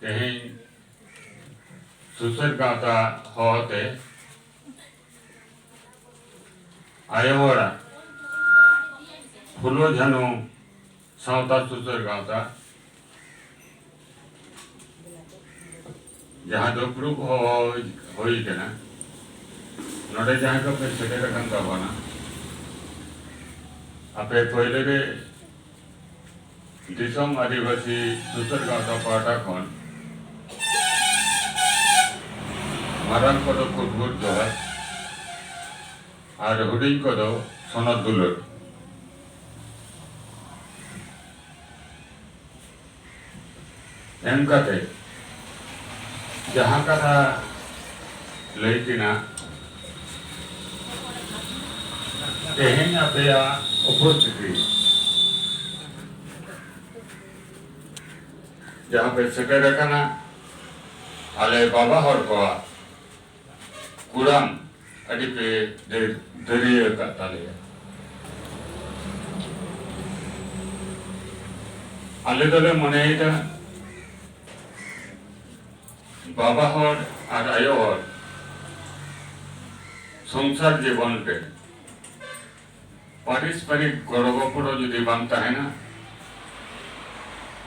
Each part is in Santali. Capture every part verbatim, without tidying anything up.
ᱛᱮᱦᱮᱧ ᱥᱩᱥᱟᱹᱨ ᱜᱟᱶᱛᱟ ᱦᱚᱦᱚᱛᱮ ᱟᱭᱳ ᱦᱚᱲᱟᱜ ᱯᱷᱩᱞᱳ ᱡᱷᱟᱱᱳ ᱥᱟᱶᱛᱟ ᱥᱩᱥᱟᱹᱨ ᱜᱟᱶᱛᱟ, ᱡᱟᱦᱟᱸ ᱫᱩᱯᱲᱩᱵ ᱦᱚᱦᱚ ᱦᱩᱭ ᱠᱟᱱᱟ, ᱱᱚᱰᱮ ᱡᱟᱦᱟᱸᱭ ᱠᱚᱯᱮ ᱥᱮᱴᱮᱨ ᱟᱠᱟᱱ ᱛᱟᱵᱚᱱᱟ, ᱟᱯᱮ ᱯᱳᱭᱞᱳ ᱨᱮ ᱫᱤᱥᱚᱢ ᱟᱹᱫᱤᱵᱟᱹᱥᱤ ᱥᱩᱥᱟᱹᱨ ᱜᱟᱶᱛᱟ ᱯᱟᱦᱴᱟ ᱠᱷᱚᱱ ᱢᱟᱨᱟᱝ ᱠᱚᱫᱚ ᱠᱩᱴᱵᱩᱴ ᱡᱚᱦᱟᱨ ᱟᱨ ᱦᱩᱰᱤᱧ ᱠᱚᱫᱚ ᱥᱚᱱᱚᱛ ᱫᱩᱞᱟᱹᱲ ᱮᱢ ᱠᱟᱛᱮ ᱡᱟᱦᱟᱸ ᱠᱟᱛᱷᱟ ᱞᱟᱹᱭ ᱛᱮᱱᱟᱜ ᱛᱮᱦᱮᱧ ᱟᱯᱮᱭᱟᱜ ᱩᱯᱚᱥᱛᱷᱤᱛᱤ ᱡᱟᱦᱟᱸ ᱯᱮ ᱥᱮᱴᱮᱨ ᱟᱠᱟᱱᱟ, ᱟᱞᱮ ᱵᱟᱵᱟ ᱦᱚᱲ ᱠᱚᱣᱟᱜ ᱠᱩᱲᱟᱢ ᱟᱹᱰᱤ ᱯᱮ ᱫᱟᱹᱨ-, ᱫᱟᱹᱨᱭᱟᱹ ᱟᱠᱟᱫ ᱛᱟᱞᱮᱭᱟ᱾ ᱟᱞᱮ ᱫᱚᱞᱮ ᱢᱚᱱᱮᱭᱮᱫᱟ, ᱵᱟᱵᱟ ᱦᱚᱲ ᱟᱨ ᱟᱭᱳ ᱦᱚᱲ ᱥᱚᱝᱥᱟᱨ ᱡᱤᱵᱚᱱ ᱨᱮ ᱯᱟᱨᱤᱥᱯᱟᱨᱤᱠ ᱜᱚᱲᱚ ᱜᱚᱯᱚᱲᱚ ᱡᱩᱫᱤ ᱵᱟᱝ ᱛᱟᱦᱮᱱᱟ,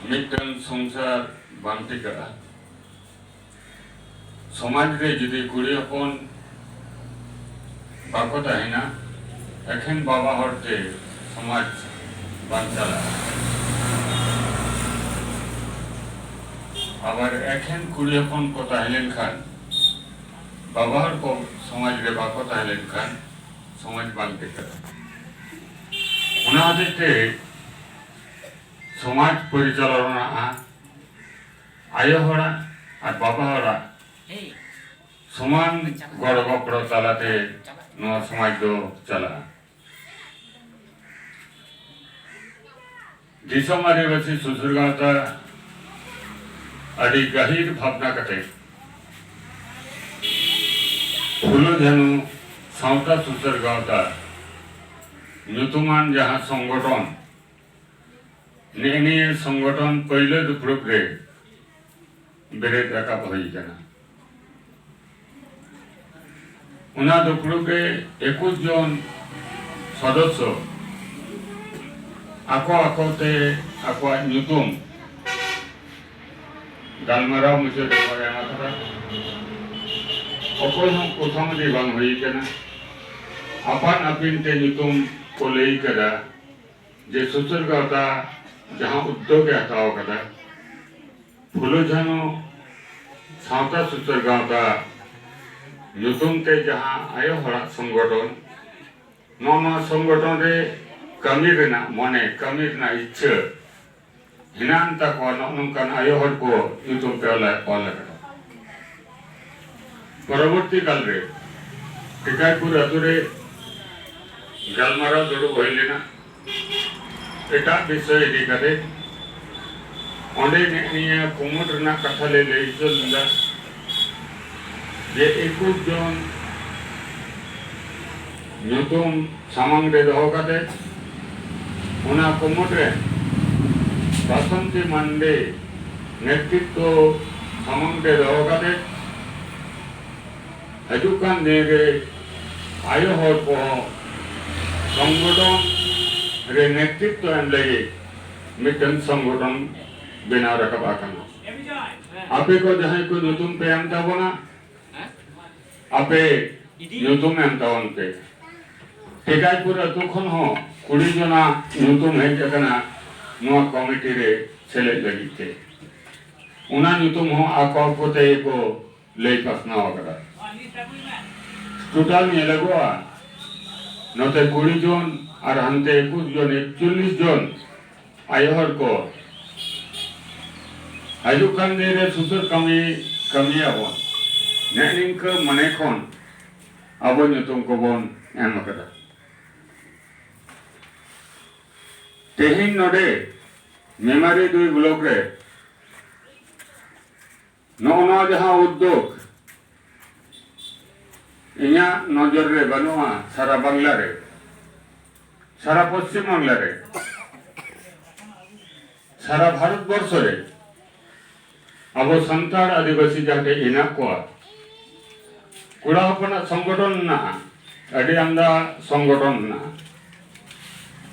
ᱢᱤᱫᱴᱟᱝ ᱥᱚᱝᱥᱟᱨ ᱵᱟᱝ ᱴᱤᱠᱟᱹᱜᱼᱟ᱾ ᱥᱚᱢᱟᱡᱽ ᱨᱮ ᱡᱩᱫᱤ ᱠᱩᱲᱤ ᱦᱚᱯᱚᱱ ᱵᱟᱠᱚ ᱛᱟᱦᱮᱱᱟ, ᱮᱠᱷᱮᱱ ᱵᱟᱵᱟ ᱦᱚᱲ ᱛᱮ ᱥᱚᱢᱟᱡᱽ ᱵᱟᱝ ᱪᱟᱞᱟᱜᱼᱟ᱾ ᱟᱵᱟᱨ ᱮᱠᱷᱮᱱ ᱠᱩᱲᱤ ᱦᱚᱯᱚᱱ ᱠᱚ ᱛᱟᱦᱮᱸ ᱞᱮᱱᱠᱷᱟᱱ, ᱵᱟᱵᱟ ᱦᱚᱲ ᱠᱚ ᱥᱚᱢᱟᱡᱽ ᱨᱮ ᱵᱟᱠᱚ ᱛᱟᱦᱮᱸ ᱞᱮᱱᱠᱷᱟᱱ, ᱥᱚᱢᱟᱡᱽ ᱵᱟᱝ ᱴᱤᱠᱟᱹᱜᱼᱟ᱾ ᱚᱱᱟ ᱦᱚᱛᱮᱡ ᱛᱮ ᱥᱚᱢᱟᱡᱽ ᱯᱚᱨᱤᱪᱟᱞᱚᱱᱟ ᱟᱭᱳ ᱦᱚᱲᱟᱜ ᱟᱨ ᱵᱟᱵᱟ ᱦᱚᱲᱟᱜ ᱥᱚᱢᱟᱱ ᱜᱚᱲᱚ ᱜᱚᱯᱚᱲᱚ ᱛᱟᱞᱟᱛᱮ ᱱᱚᱣᱟ ᱥᱚᱢᱟᱡᱽ ᱫᱚ ᱪᱟᱞᱟᱜᱼᱟ᱾ ᱫᱤᱥᱚᱢ ᱟᱹᱫᱤᱵᱟᱹᱥᱤ ᱥᱩᱥᱟᱹᱨ ᱜᱟᱶᱛᱟ ᱟᱹᱰᱤ ᱜᱟᱹᱦᱤᱨ ᱵᱷᱟᱵᱽᱱᱟ ᱠᱟᱛᱮ ᱯᱷᱩᱞᱳ ᱡᱷᱟᱱᱳ ᱥᱟᱶᱛᱟ ᱥᱩᱥᱟᱹᱨ ᱜᱟᱶᱛᱟ ᱧᱩᱛᱩᱢᱟᱱ ᱡᱟᱦᱟᱸ ᱥᱚᱝᱜᱚᱴᱷᱚᱱ, ᱱᱮᱜᱼᱮ ᱱᱤᱭᱟᱹ ᱥᱚᱝᱜᱚᱴᱷᱚᱱ ᱯᱳᱭᱞᱳ ᱫᱩᱯᱲᱩᱵ ᱨᱮ ᱵᱮᱨᱮᱫ ᱨᱟᱠᱟᱵ ᱦᱩᱭ ᱟᱠᱟᱱᱟ᱾ ᱚᱱᱟ ᱫᱩᱯᱲᱩᱵ ᱨᱮ ᱮᱠᱩᱥ ᱡᱚᱱ ᱥᱚᱫᱚᱥᱥᱚ ᱟᱠᱚ ᱟᱠᱚ ᱛᱮ ᱟᱠᱚᱣᱟᱜ ᱧᱩᱛᱩᱢ ᱜᱟᱞᱢᱟᱨᱟᱣ ᱢᱩᱪᱟᱹᱫ ᱨᱮᱠᱚ ᱮᱢ ᱟᱠᱟᱫᱟ᱾ ᱚᱠᱚᱭ ᱦᱚᱸ ᱠᱚᱥᱟᱢᱚᱫᱤ ᱵᱟᱝ ᱦᱩᱭ ᱟᱠᱟᱱᱟ᱾ ᱟᱯᱟᱱ ᱟᱹᱯᱤᱱ ᱛᱮ ᱧᱩᱛᱩᱢ ᱠᱚ ᱞᱟᱹᱭ ᱠᱟᱫᱟ ᱡᱮ ᱥᱩᱥᱟᱹᱨ ᱜᱟᱶᱛᱟ ᱡᱟᱦᱟᱸ ᱩᱫᱽᱫᱳᱜᱽ ᱮ ᱦᱟᱛᱟᱣ ᱟᱠᱟᱫᱟ, ᱯᱷᱩᱞᱳ ᱡᱷᱟᱱᱳ ᱥᱟᱶᱛᱟ ᱥᱩᱥᱟᱹᱨ ᱜᱟᱶᱛᱟ ᱧᱩᱛᱩᱢ ᱛᱮ ᱡᱟᱦᱟᱸ ᱟᱭᱳ ᱦᱚᱲᱟᱜ ᱥᱚᱝᱜᱚᱴᱷᱚᱱ, ᱱᱚᱣᱟ ᱱᱚᱣᱟ ᱥᱚᱝᱜᱚᱴᱷᱚᱱ ᱨᱮ ᱠᱟᱹᱢᱤ ᱨᱮᱱᱟᱜ ᱢᱚᱱᱮ, ᱠᱟᱹᱢᱤ ᱨᱮᱱᱟᱜ ᱤᱪᱪᱷᱟᱹ ᱦᱮᱱᱟᱜ ᱟᱱ ᱛᱟᱠᱚᱣᱟ, ᱱᱚᱜᱼᱚ ᱱᱚᱝᱠᱟᱱ ᱟᱭᱳ ᱦᱚᱲ ᱠᱚ ᱧᱩᱛᱩᱢ ᱛᱮ ᱚᱞ ᱚᱞ ᱟᱠᱟᱫᱟ᱾ ᱯᱚᱨᱚᱵᱚᱨᱛᱤ ᱠᱟᱞ ᱨᱮ ᱴᱤᱠᱟᱭᱯᱩᱨ ᱟᱛᱳ ᱨᱮ ᱜᱟᱞᱢᱟᱨᱟᱣ ᱫᱩᱲᱩᱵ ᱦᱩᱭ ᱞᱮᱱᱟ ᱮᱴᱟᱜ ᱵᱤᱥᱚᱭ ᱤᱫᱤ ᱠᱟᱛᱮ᱾ ᱚᱸᱰᱮ ᱱᱮᱜ ᱱᱤᱭᱟᱹ ᱠᱩᱢᱩᱴ ᱨᱮᱱᱟᱜ ᱠᱟᱛᱷᱟ ᱞᱮ ᱞᱟᱹᱭ ᱩᱪᱟᱹᱲ ᱞᱮᱫᱟ ᱡᱮ ᱮᱠᱩᱥ ᱡᱚᱱ ᱧᱩᱛᱩᱢ ᱥᱟᱢᱟᱝ ᱨᱮ ᱫᱚᱦᱚ ᱠᱟᱛᱮ ᱚᱱᱟ ᱠᱩᱢᱩᱴ ᱨᱮ ᱵᱟᱥᱚᱱᱛᱤ ᱢᱟᱱᱰᱤ ᱱᱮᱛᱨᱤᱛᱵ ᱥᱟᱢᱟᱝ ᱨᱮ ᱫᱚᱦᱚ ᱠᱟᱛᱮ ᱦᱤᱡᱩᱜ ᱠᱟᱱ ᱫᱤᱱ ᱨᱮ ᱟᱭᱳ ᱦᱚᱲ ᱠᱚᱦᱚᱸ ᱥᱚᱝᱜᱚᱴᱷᱚᱱ ᱨᱮ ᱱᱮᱛᱨᱤᱛᱵ ᱮᱢ ᱞᱟᱹᱜᱤᱫ ᱢᱤᱫᱴᱟᱝ ᱥᱚᱝᱜᱚᱴᱷᱚᱱ ᱵᱮᱱᱟᱣ ᱨᱟᱠᱟᱵ ᱟᱠᱟᱱᱟ᱾ ᱟᱯᱮ ᱠᱚ ᱡᱟᱦᱟᱸᱭ ᱠᱚ ᱧᱩᱛᱩᱢ ᱯᱮ ᱮᱢ ᱛᱟᱵᱚᱱᱟ, ᱟᱯᱮ ᱧᱩᱛᱩᱢ ᱮᱢ ᱛᱟᱵᱚᱱ ᱯᱮ᱾ ᱴᱮᱠᱟᱭᱯᱩᱨ ᱟᱹᱛᱩ ᱠᱷᱚᱱ ᱦᱚᱸ ᱠᱩᱲᱤ ᱡᱚᱱᱟᱜ ᱧᱩᱛᱩᱢ ᱦᱮᱡ ᱟᱠᱟᱱᱟ ᱱᱚᱣᱟ ᱠᱚᱢᱤᱴᱤ ᱨᱮ ᱥᱮᱞᱮᱫ ᱞᱟᱹᱜᱤᱫ ᱛᱮ᱾ ᱚᱱᱟ ᱧᱩᱛᱩᱢ ᱦᱚᱸ ᱟᱠᱚ ᱟᱠᱚ ᱛᱮᱜᱮ ᱠᱚ ᱞᱟᱹᱭ ᱯᱟᱥᱱᱟᱣ ᱟᱠᱟᱫᱟ᱾ ᱴᱳᱴᱟᱞ ᱧᱮᱞᱚᱜᱚᱜᱼᱟ, ᱱᱚᱛᱮ ᱠᱩᱲᱤ ᱡᱚᱱ ᱟᱨ ᱦᱟᱱᱛᱮ ᱮᱠᱩᱥ ᱡᱚᱱ, ᱮᱠᱪᱚᱞᱞᱤᱥ ᱡᱚᱱ ᱟᱭᱳ ᱦᱚᱲ ᱠᱚ ᱦᱤᱡᱩᱜ ᱠᱟᱱ ᱫᱤᱱ ᱨᱮ ᱥᱩᱥᱟᱹᱨ ᱠᱟᱹᱢᱤ ᱠᱟᱹᱢᱤᱭᱟᱵᱚᱱ᱾ ᱱᱮᱜᱼᱮ ᱱᱤᱝᱠᱟᱹ ᱢᱚᱱᱮ ᱠᱷᱚᱱ ᱟᱵᱚ ᱧᱩᱛᱩᱢ ᱠᱚᱵᱚᱱ ᱮᱢ ᱟᱠᱟᱫᱟ᱾ ᱛᱮᱦᱮᱧ ᱱᱚᱰᱮ ᱢᱮᱢᱟᱨᱤ ᱫᱩᱭ ᱵᱞᱚᱠ ᱨᱮ ᱱᱚᱜᱼᱚ ᱱᱚᱣᱟ ᱡᱟᱦᱟᱸ ᱩᱫᱽᱫᱳᱜᱽ ᱤᱧᱟᱹᱜ ᱱᱚᱡᱚᱨ ᱨᱮ ᱵᱟᱹᱱᱩᱜᱼᱟ, ᱥᱟᱨᱟ ᱵᱟᱝᱞᱟ ᱨᱮ, ᱥᱟᱨᱟ ᱯᱚᱥᱪᱤᱢ ᱵᱟᱝᱞᱟ ᱨᱮ, ᱥᱟᱨᱟ ᱵᱷᱟᱨᱚᱛ ᱵᱚᱨᱥᱚ ᱨᱮ ᱟᱵᱚ ᱥᱟᱱᱛᱟᱲ ᱟᱹᱫᱤᱵᱟᱹᱥᱤ ᱡᱟᱦᱟᱸ ᱴᱷᱮᱡ ᱦᱮᱱᱟᱜ ᱠᱚᱣᱟ, ᱠᱚᱲᱟ ᱦᱚᱯᱚᱱᱟᱜ ᱥᱚᱝᱜᱚᱴᱷᱚᱱ ᱢᱮᱱᱟᱜᱼᱟ, ᱟᱹᱰᱤ ᱟᱢᱫᱟ ᱥᱚᱝᱜᱚᱴᱷᱚᱱ ᱢᱮᱱᱟᱜᱼᱟ᱾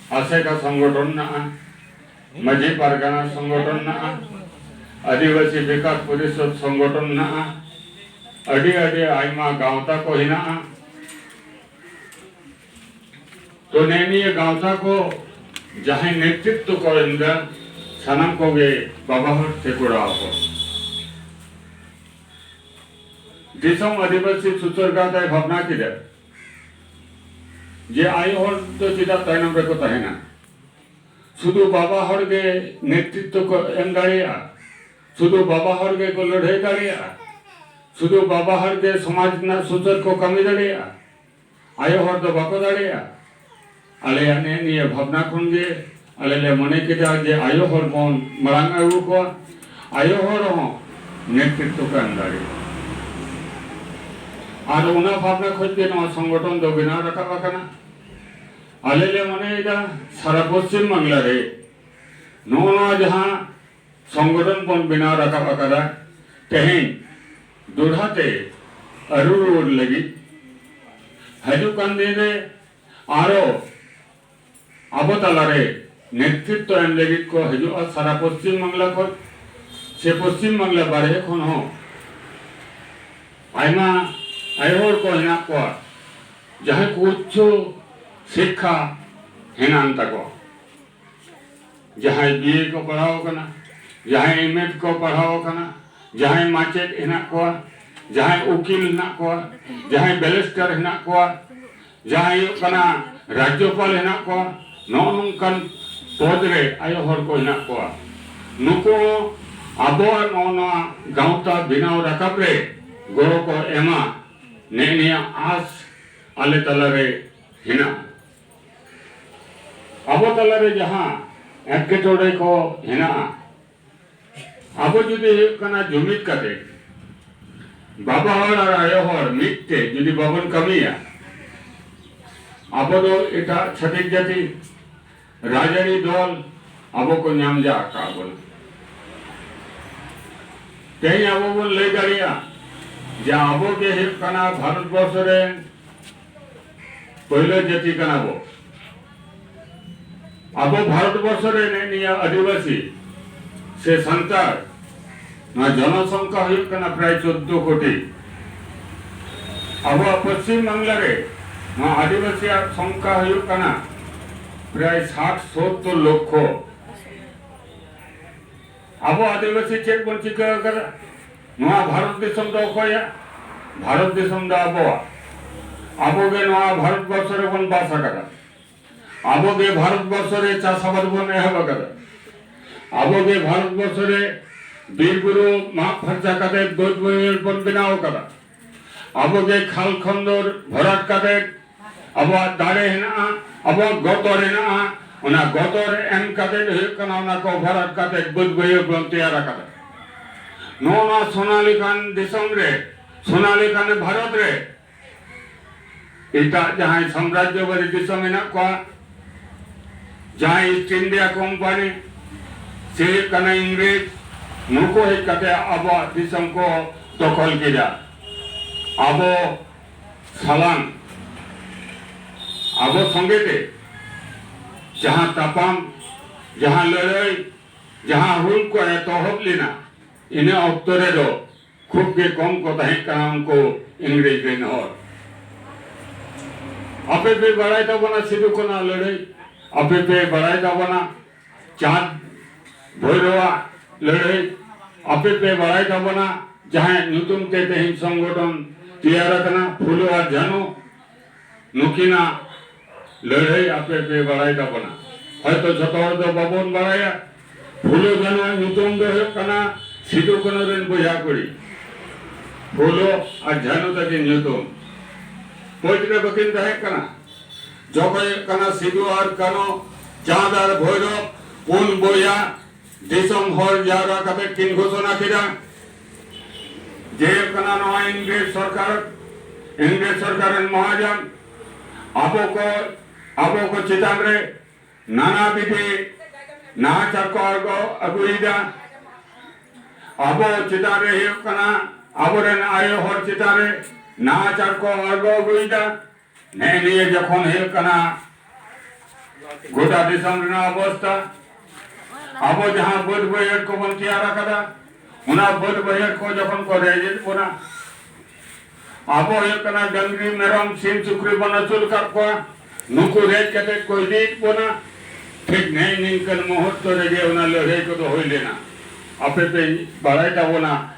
ᱟᱥᱮᱠᱟ ᱥᱚᱝᱜᱚᱴᱷᱚᱱ ᱢᱮᱱᱟᱜᱼᱟ, ᱢᱟᱹᱡᱷᱤ ᱯᱟᱨᱜᱟᱱᱟ ᱥᱚᱝᱜᱚᱴᱷᱚᱱ ᱢᱮᱱᱟᱜᱼᱟ, ᱟᱹᱫᱤᱵᱟᱹᱥᱤ ᱵᱤᱠᱟᱥ ᱯᱚᱨᱤᱥᱚᱫᱽ ᱥᱚᱝᱜᱚᱴᱷᱚᱱ ᱢᱮᱱᱟᱜᱼᱟ, ᱟᱹᱰᱤ ᱟᱹᱰᱤ ᱟᱭᱢᱟ ᱜᱟᱶᱛᱟ ᱠᱚ ᱦᱮᱱᱟᱜᱼᱟ᱾ ᱛᱚ ᱱᱮᱜᱼᱮ ᱱᱤᱭᱟᱹ ᱜᱟᱶᱛᱟ ᱠᱚ ᱡᱟᱦᱟᱸᱭ ᱱᱮᱛᱨᱤᱛᱵ ᱠᱚ ᱮᱢ ᱮᱫᱟ, ᱥᱟᱱᱟᱢ ᱠᱚᱜᱮ ᱵᱟᱵᱟ ᱦᱚᱲ ᱥᱮ ᱠᱚᱲᱟ ᱦᱚᱯᱚᱱ᱾ ᱫᱤᱥᱚᱢ ᱟᱹᱫᱤᱵᱟᱹᱥᱤ ᱥᱩᱥᱟᱹᱨ ᱜᱟᱶᱛᱟᱭ ᱵᱷᱟᱵᱽᱱᱟ ᱠᱮᱫᱟ ᱡᱮ ᱟᱭᱳ ᱦᱚᱲ ᱫᱚ ᱪᱮᱫᱟᱜ ᱛᱟᱭᱱᱚᱢ ᱨᱮᱠᱚ ᱛᱟᱦᱮᱱᱟ? ᱥᱩᱫᱷᱩ ᱵᱟᱵᱟ ᱦᱚᱲ ᱜᱮ ᱱᱮᱛᱨᱤᱛᱵ ᱠᱚ ᱮᱢ ᱫᱟᱲᱮᱭᱟᱜᱼᱟ, ᱥᱩᱫᱷᱩ ᱵᱟᱵᱟ ᱦᱚᱲ ᱜᱮᱠᱚ ᱞᱟᱹᱲᱦᱟᱹᱭ ᱫᱟᱲᱮᱭᱟᱜᱼᱟ, ᱥᱩᱫᱷᱩ ᱵᱟᱵᱟ ᱦᱚᱲ ᱜᱮ ᱥᱚᱢᱟᱡᱽ ᱨᱮᱱᱟᱜ ᱥᱩᱥᱟᱹᱨ ᱠᱚ ᱠᱟᱹᱢᱤ ᱫᱟᱲᱮᱭᱟᱜᱼᱟ, ᱟᱭᱳ ᱦᱚᱲ ᱫᱚ ᱵᱟᱠᱚ ᱫᱟᱲᱮᱭᱟᱜᱼᱟ᱾ ᱟᱞᱮᱭᱟᱜ ᱱᱮ ᱱᱤᱭᱟᱹ ᱵᱷᱟᱵᱽᱱᱟ ᱠᱷᱚᱱ ᱜᱮ ᱟᱞᱮ ᱞᱮ ᱢᱚᱱᱮ ᱠᱮᱫᱟ ᱡᱮ ᱟᱭᱳ ᱦᱚᱲ ᱵᱚᱱ ᱢᱟᱲᱟᱝ ᱟᱹᱜᱩ ᱠᱚᱣᱟ, ᱟᱭᱳ ᱦᱚᱲ ᱦᱚᱸ ᱱᱮᱛᱨᱤᱛᱵ ᱠᱚ ᱮᱢ ᱫᱟᱲᱮᱭᱟᱜᱼᱟ᱾ ᱟᱨ ᱚᱱᱟ ᱵᱷᱟᱵᱽᱱᱟ ᱠᱷᱚᱱ ᱜᱮ ᱱᱚᱣᱟ ᱥᱚᱝᱜᱚᱴᱷᱚᱱ ᱫᱚ ᱵᱮᱱᱟᱣ ᱨᱟᱠᱟᱵ ᱟᱠᱟᱱᱟ᱾ ᱟᱞᱮ ᱞᱮ ᱢᱚᱱᱮᱭᱮᱫᱟ ᱥᱟᱨᱟ ᱯᱚᱥᱪᱤᱢ ᱵᱟᱝᱞᱟ ᱨᱮ ᱱᱚᱜᱼᱚ ᱱᱚᱣᱟ ᱡᱟᱦᱟᱸ ᱥᱚᱝᱜᱚᱴᱷᱚᱱ ᱵᱚᱱ ᱵᱮᱱᱟᱣ ᱨᱟᱠᱟᱵ ᱟᱠᱟᱫᱟ, ᱛᱮᱦᱮᱧ ᱫᱚᱲᱦᱟ ᱛᱮ ᱟᱹᱨᱩ ᱨᱩᱣᱟᱹᱲ ᱞᱟᱹᱜᱤᱫ ᱦᱤᱡᱩᱜ ᱠᱟᱱ ᱫᱤᱱ ᱨᱮ ᱟᱨᱚ ᱟᱵᱚ ᱛᱟᱞᱟᱨᱮ ᱱᱮᱛᱨᱤᱛᱵ ᱮᱢ ᱞᱟᱹᱜᱤᱫ ᱠᱚ ᱦᱤᱡᱩᱜᱼᱟ ᱥᱟᱨᱟ ᱯᱚᱥᱪᱤᱢ ᱵᱟᱝᱞᱟ ᱠᱷᱚᱱ, ᱥᱮ ᱯᱚᱥᱪᱤᱢ ᱵᱟᱝᱞᱟ ᱵᱟᱨᱦᱮ ᱠᱷᱚᱱ ᱦᱚᱸ ᱟᱭᱢᱟ ᱟᱭᱳ ᱦᱚᱲ ᱠᱚ ᱦᱮᱱᱟᱜ ᱠᱚᱣᱟ, ᱡᱟᱦᱟᱸᱭ ᱠᱚ ᱩᱪᱪᱚ ᱥᱤᱠᱠᱷᱟ ᱦᱮᱱᱟᱜ ᱛᱟᱠᱚᱣᱟ, ᱡᱟᱦᱟᱸᱭ ᱵᱤ ᱮ ᱠᱚ ᱯᱟᱲᱦᱟᱣ ᱟᱠᱟᱱᱟ, ᱡᱟᱦᱟᱸᱭ ᱮᱢ ᱮᱰ ᱠᱚ ᱯᱟᱲᱦᱟᱣ ᱟᱠᱟᱱᱟ, ᱡᱟᱦᱟᱸᱭ ᱢᱟᱪᱮᱫ ᱦᱮᱱᱟᱜ ᱠᱚᱣᱟ, ᱡᱟᱦᱟᱸᱭ ᱩᱠᱤᱞ ᱦᱮᱱᱟᱜ ᱠᱚᱣᱟ, ᱡᱟᱦᱟᱸᱭ ᱵᱮᱨᱤᱥᱴᱟᱨ ᱦᱮᱱᱟᱜ ᱠᱚᱣᱟ, ᱡᱟᱦᱟᱸᱭ ᱦᱩᱭᱩᱜ ᱠᱟᱱᱟ ᱨᱟᱡᱽᱡᱚᱯᱟᱞ ᱦᱮᱱᱟᱜ ᱠᱚᱣᱟ, ᱱᱚᱜᱼᱚ ᱱᱚᱝᱠᱟᱱ ᱯᱚᱫᱽ ᱨᱮ ᱟᱭᱳ ᱦᱚᱲ ᱠᱚ ᱦᱮᱱᱟᱜ ᱠᱚᱣᱟ᱾ ᱱᱩᱠᱩ ᱦᱚᱸ ᱟᱵᱚᱣᱟᱜ ᱱᱚᱜᱼᱚ ᱱᱚᱣᱟ ᱜᱟᱶᱛᱟ ᱵᱮᱱᱟᱣ ᱨᱟᱠᱟᱵ ᱨᱮ ᱜᱚᱲᱚ ᱠᱚ ᱮᱢᱟ, ᱱᱮᱜᱼᱮ ᱱᱤᱭᱟᱹ ᱟᱸᱥ ᱟᱞᱮ ᱛᱟᱞᱟᱨᱮ ᱦᱮᱱᱟᱜᱼᱟ᱾ ᱟᱵᱚ ᱛᱟᱞᱟᱨᱮ ᱡᱟᱦᱟᱸ ᱮᱴᱠᱮᱴᱚᱬᱮ ᱠᱚ ᱦᱮᱱᱟᱜᱼᱟ, ᱟᱵᱚ ᱡᱩᱫᱤ ᱦᱩᱭᱩᱜ ᱠᱟᱱᱟ ᱡᱩᱢᱤᱫ ᱠᱟᱛᱮ, ᱵᱟᱵᱟ ᱦᱚᱲ ᱟᱨ ᱟᱭᱳ ᱦᱚᱲ ᱢᱤᱫ ᱛᱮ ᱡᱩᱫᱤ ᱵᱟᱵᱚᱱ ᱠᱟᱹᱢᱤᱭᱟ, ᱟᱵᱚ ᱫᱚ ᱮᱴᱟᱜ ᱪᱷᱟᱹᱛᱤᱠ ᱡᱟᱹᱛᱤ ᱨᱟᱡᱽᱟᱹᱨᱤ ᱫᱚᱞ ᱟᱵᱚ ᱠᱚ ᱧᱟᱢ ᱡᱟ ᱟᱠᱟᱫ ᱵᱚᱱᱟ᱾ ᱛᱮᱦᱮᱧ ᱟᱵᱚ ᱵᱚᱱ ᱞᱟᱹᱭ ᱫᱟᱲᱮᱭᱟᱜᱼᱟ ᱡᱮ ᱟᱵᱚ ᱜᱮ ᱦᱩᱭᱩᱜ ᱠᱟᱱᱟ ᱵᱷᱟᱨᱚᱛ ᱵᱚᱨᱥᱚ ᱨᱮᱱ ᱯᱳᱭᱞᱳ ᱡᱟᱹᱛᱤ ᱠᱟᱱᱟ ᱵᱚ᱾ ᱟᱵᱚ ᱵᱷᱟᱨᱚᱛ ᱵᱚᱨᱥᱚ ᱨᱮ ᱱᱤᱭᱟᱹ ᱟᱹᱫᱤᱵᱟᱹᱥᱤ ᱥᱮ ᱥᱟᱱᱛᱟᱲ ᱱᱚᱣᱟ ᱡᱚᱱᱚᱥᱚᱝᱠᱷᱟ ᱦᱩᱭᱩᱜ ᱠᱟᱱᱟ ᱯᱨᱟᱭ ᱪᱳᱫᱽᱫᱳ ᱠᱳᱴᱤ᱾ ᱟᱵᱚᱣᱟᱜ ᱯᱚᱥᱪᱤᱢ ᱵᱟᱝᱞᱟ ᱨᱮ ᱱᱚᱣᱟ ᱟᱹᱫᱤᱵᱟᱹᱥᱤᱭᱟᱜ ᱥᱚᱝᱠᱷᱟ ᱦᱩᱭᱩᱜ ᱠᱟᱱᱟ ᱯᱨᱟᱭ ᱥᱟᱴ ᱥᱳᱛᱛᱳᱨ ᱞᱚᱠᱠᱷᱚ᱾ ᱟᱵᱚ ᱟᱹᱫᱤᱵᱟᱹᱥᱤ ᱪᱮᱫ ᱵᱚᱱ ᱪᱤᱠᱟᱹ ᱟᱠᱟᱫᱟ? ᱱᱚᱣᱟ ᱵᱷᱟᱨᱚᱛ ᱫᱤᱥᱚᱢ ᱫᱚ ᱚᱠᱚᱭᱟᱜ? ᱵᱷᱟᱨᱚᱛ ᱫᱤᱥᱚᱢ ᱫᱚ ᱟᱵᱚᱣᱟᱜ᱾ ᱟᱵᱚ ᱜᱮ ᱱᱚᱣᱟ ᱵᱷᱟᱨᱚᱛ ᱵᱚᱨᱥᱚ ᱨᱮᱵᱚᱱ ᱵᱟᱥ ᱟᱠᱟᱫᱟ᱾ ᱟᱵᱚ ᱜᱮ ᱵᱷᱟᱨᱚᱛ ᱵᱚᱨᱥᱚ ᱨᱮ ᱪᱟᱥ ᱟᱵᱟᱫ ᱵᱚᱱ ᱮᱦᱚᱵ ᱟᱠᱟᱫᱟ᱾ ᱟᱵᱚ ᱜᱮ ᱵᱷᱟᱨᱚᱛ ᱵᱚᱨᱥᱚ ᱨᱮ ᱵᱤᱨ ᱵᱩᱨᱩ ᱢᱟᱜ ᱯᱷᱟᱨᱪᱟ ᱠᱟᱛᱮ ᱵᱟᱹᱫ ᱵᱟᱹᱭᱦᱟᱹᱲ ᱵᱚᱱ ᱵᱮᱱᱟᱣ ᱟᱠᱟᱫᱟ᱾ ᱟᱵᱚ ᱜᱮ ᱠᱷᱟᱞ ᱠᱷᱚᱸᱫᱚᱨ ᱵᱷᱚᱨᱟᱴ ᱠᱟᱛᱮ ᱟᱵᱚᱣᱟᱜ ᱫᱟᱲᱮ ᱦᱮᱱᱟᱜᱼᱟ, ᱟᱵᱚᱣᱟᱜ ᱜᱚᱛᱚᱨ ᱦᱮᱱᱟᱜᱼᱟ, ᱚᱱᱟ ᱜᱚᱛᱚᱨ ᱮᱢ ᱠᱟᱛᱮ ᱦᱩᱭᱩᱜ ᱠᱟᱱᱟ ᱚᱱᱟ ᱠᱚ ᱵᱷᱚᱨᱟᱴ ᱠᱟᱛᱮ ᱵᱟᱹᱫ ᱵᱟᱹᱭᱦᱟᱹᱲ ᱵᱚᱱ ᱛᱮᱭᱟᱨ ᱟᱠᱟᱫᱟ᱾ ᱱᱚᱣᱟ ᱥᱳᱱᱟ ᱞᱮᱠᱟᱱ ᱫᱤᱥᱚᱢ ᱨᱮ, ᱥᱳᱱᱟ ᱞᱮᱠᱟᱱ ᱵᱷᱟᱨᱚᱛ ᱨᱮ ᱮᱴᱟᱜ ᱡᱟᱦᱟᱸᱭ ᱥᱟᱢᱨᱟᱡᱽᱡᱚᱵᱟᱫᱤ ᱫᱤᱥᱚᱢ ᱢᱮᱱᱟᱜ ᱠᱚᱣᱟ, ᱡᱟᱦᱟᱸᱭ ᱤᱥᱴ ᱤᱱᱰᱤᱭᱟ ᱠᱳᱢᱯᱟᱱᱤ ᱥᱮ ᱦᱩᱭᱩᱜ ᱠᱟᱱᱟ ᱤᱝᱨᱮᱡᱽ, ᱱᱩᱠᱩ ᱦᱮᱡ ᱠᱟᱛᱮ ᱟᱵᱚᱣᱟᱜ ᱫᱤᱥᱚᱢ ᱠᱚ ᱫᱚᱠᱷᱚᱞ ᱠᱮᱫᱟ᱾ ᱟᱵᱚ ᱥᱟᱞᱟᱱ, ᱟᱵᱚ ᱥᱚᱸᱜᱮ ᱛᱮ ᱡᱟᱦᱟᱸ ᱛᱟᱯᱟᱢ, ᱡᱟᱦᱟᱸ ᱞᱟᱹᱲᱦᱟᱹᱭ, ᱡᱟᱦᱟᱸ ᱦᱩᱞ ᱠᱚ ᱮᱛᱚᱦᱚᱵ ᱞᱮᱱᱟ, ᱤᱱᱟᱹ ᱚᱠᱛᱚ ᱨᱮᱫᱚ ᱠᱷᱩᱵ ᱜᱮ ᱠᱚᱢ ᱠᱚ ᱛᱟᱦᱮᱸ ᱠᱟᱱᱟ ᱩᱱᱠᱩ ᱤᱝᱨᱮᱡᱽ ᱨᱮᱱ ᱦᱚᱲ᱾ ᱟᱯᱮ ᱯᱮ ᱵᱟᱲᱟᱭ ᱛᱟᱵᱚᱱᱟ ᱥᱤᱫᱩ ᱠᱟᱹᱱᱦᱩ ᱞᱟᱹᱲᱦᱟᱹᱭ, ᱟᱯᱮ ᱯᱮ ᱵᱟᱲᱟᱭ ᱛᱟᱵᱚᱱᱟ ᱪᱟᱸᱫ ᱵᱷᱳᱭᱨᱳᱣᱟᱜ ᱞᱟᱹᱲᱦᱟᱹᱭ, ᱟᱯᱮ ᱯᱮ ᱵᱟᱲᱟᱭ ᱛᱟᱵᱚᱱᱟ ᱡᱟᱦᱟᱸᱭᱟᱜ ᱧᱩᱛᱩᱢ ᱛᱮ ᱛᱮᱦᱮᱧ ᱥᱚᱝᱜᱚᱴᱷᱚᱱ ᱛᱮᱭᱟᱨ ᱟᱠᱟᱱᱟ, ᱯᱷᱩᱞᱳ ᱟᱨ ᱡᱷᱟᱱᱩ, ᱱᱩᱠᱤᱱᱟᱜ ᱞᱟᱹᱲᱦᱟᱹᱭ ᱟᱯᱮ ᱯᱮ ᱵᱟᱲᱟᱭ ᱛᱟᱵᱚᱱᱟ᱾ ᱦᱚᱭᱛᱚ ᱡᱷᱚᱛᱚ ᱦᱚᱲ ᱫᱚ ᱵᱟᱵᱚᱱ ᱵᱟᱲᱟᱭᱟ᱾ ᱯᱷᱩᱞᱳ ᱡᱷᱟᱱᱚᱣᱟᱜ ᱧᱩᱛᱩᱢ ᱫᱚ ᱦᱩᱭᱩᱜ ᱠᱟᱱᱟ ᱥᱤᱫᱩ ᱠᱟᱹᱱᱦᱩ ᱨᱮᱱ ᱵᱚᱭᱦᱟ ᱠᱩᱲᱤ᱾ ᱯᱷᱩᱞᱳ ᱟᱨ ᱡᱷᱟᱱᱩ ᱛᱟᱹᱠᱤᱱ ᱧᱩᱛᱩᱢ᱾ ᱯᱟᱹᱪ ᱨᱮ ᱵᱟᱹᱠᱤᱱ ᱛᱟᱦᱮᱸ ᱠᱟᱱᱟ᱾ ᱡᱚᱠᱷᱚᱱ ᱦᱩᱭᱩᱜ ᱠᱟᱱᱟ ᱥᱤᱫᱩ ᱟᱨ ᱠᱟᱹᱱᱦᱩ, ᱪᱟᱸᱫ ᱟᱨ ᱵᱷᱳᱭᱨᱚᱵ, ᱯᱩᱱ ᱵᱚᱭᱦᱟ ᱫᱤᱥᱚᱢ ᱦᱚᱲ ᱡᱟᱣᱨᱟ ᱠᱟᱛᱮ ᱠᱤᱱ ᱜᱷᱳᱥᱚᱱᱟ ᱠᱮᱫᱟ ᱡᱮ ᱦᱩᱭᱩᱜ ᱠᱟᱱᱟ ᱱᱚᱣᱟ ᱤᱝᱨᱮᱡᱽ ᱥᱚᱨᱠᱟᱨ, ᱤᱝᱨᱮᱡᱽ ᱥᱚᱨᱠᱟᱨ ᱨᱮᱱ ᱢᱚᱦᱟᱡᱚᱱ ᱟᱵᱚ ᱠᱚ, ᱟᱵᱚ ᱠᱚ ᱪᱮᱛᱟᱱ ᱨᱮ ᱱᱟᱱᱟ ᱵᱤᱫᱷᱤ ᱱᱟᱦᱟᱪᱟᱨ ᱠᱚ ᱟᱬᱜᱚ ᱟᱹᱜᱩᱭᱮᱫᱟ᱾ ᱟᱵᱚ ᱪᱮᱛᱟᱱ ᱨᱮ ᱦᱩᱭᱩᱜ ᱠᱟᱱᱟ, ᱟᱵᱚᱨᱮᱱ ᱟᱭᱳ ᱦᱚᱲ ᱪᱮᱛᱟᱱ ᱨᱮ ᱱᱟᱦᱟᱪᱟᱨ ᱠᱚ ᱟᱬᱜᱚ ᱟᱹᱜᱩᱭᱮᱫᱟ᱾ ᱱᱮᱜᱼᱮ ᱱᱤᱭᱟᱹ ᱡᱚᱠᱷᱚᱱ ᱦᱩᱭᱩᱜ ᱠᱟᱱᱟ, ᱜᱚᱴᱟ ᱫᱤᱥᱚᱢ ᱨᱮᱱᱟᱜ ᱚᱵᱚᱥᱛᱟ, ᱟᱵᱚ ᱡᱟᱦᱟᱸ ᱵᱟᱹᱫᱽ ᱵᱟᱹᱭᱦᱟᱹᱲ ᱠᱚᱵᱚᱱ ᱛᱮᱭᱟᱨ ᱟᱠᱟᱫᱟ, ᱚᱱᱟ ᱵᱟᱹᱫᱽ ᱵᱟᱹᱭᱦᱟᱹᱲ ᱠᱚ ᱡᱚᱠᱷᱚᱱ ᱠᱚ ᱨᱮᱡᱮᱫ ᱵᱚᱱᱟ, ᱟᱵᱚ ᱦᱩᱭᱩᱜ ᱠᱟᱱᱟ ᱰᱟᱹᱝᱨᱤ, ᱢᱮᱨᱚᱢ, ᱥᱤᱢ, ᱥᱩᱠᱨᱤ ᱵᱚᱱ ᱟᱹᱥᱩᱞ ᱟᱠᱟᱫ ᱠᱚᱣᱟ, ᱱᱩᱠᱩ ᱨᱮᱡ ᱠᱟᱛᱮ ᱠᱚ ᱤᱫᱤᱭᱮᱫ ᱵᱚᱱᱟ᱾ ᱴᱷᱤᱠ ᱱᱮᱜᱼᱮ ᱱᱤᱝᱠᱟᱹᱱ ᱢᱩᱦᱩᱨᱛᱚ ᱨᱮᱜᱮ ᱚᱱᱟ ᱞᱟᱹᱲᱦᱟᱹᱭ ᱠᱚᱫᱚ ᱦᱩᱭ ᱞᱮᱱᱟ, ᱟᱯᱮ ᱯᱮ ᱵᱟᱲᱟᱭ ᱛᱟᱵᱚᱱᱟ᱾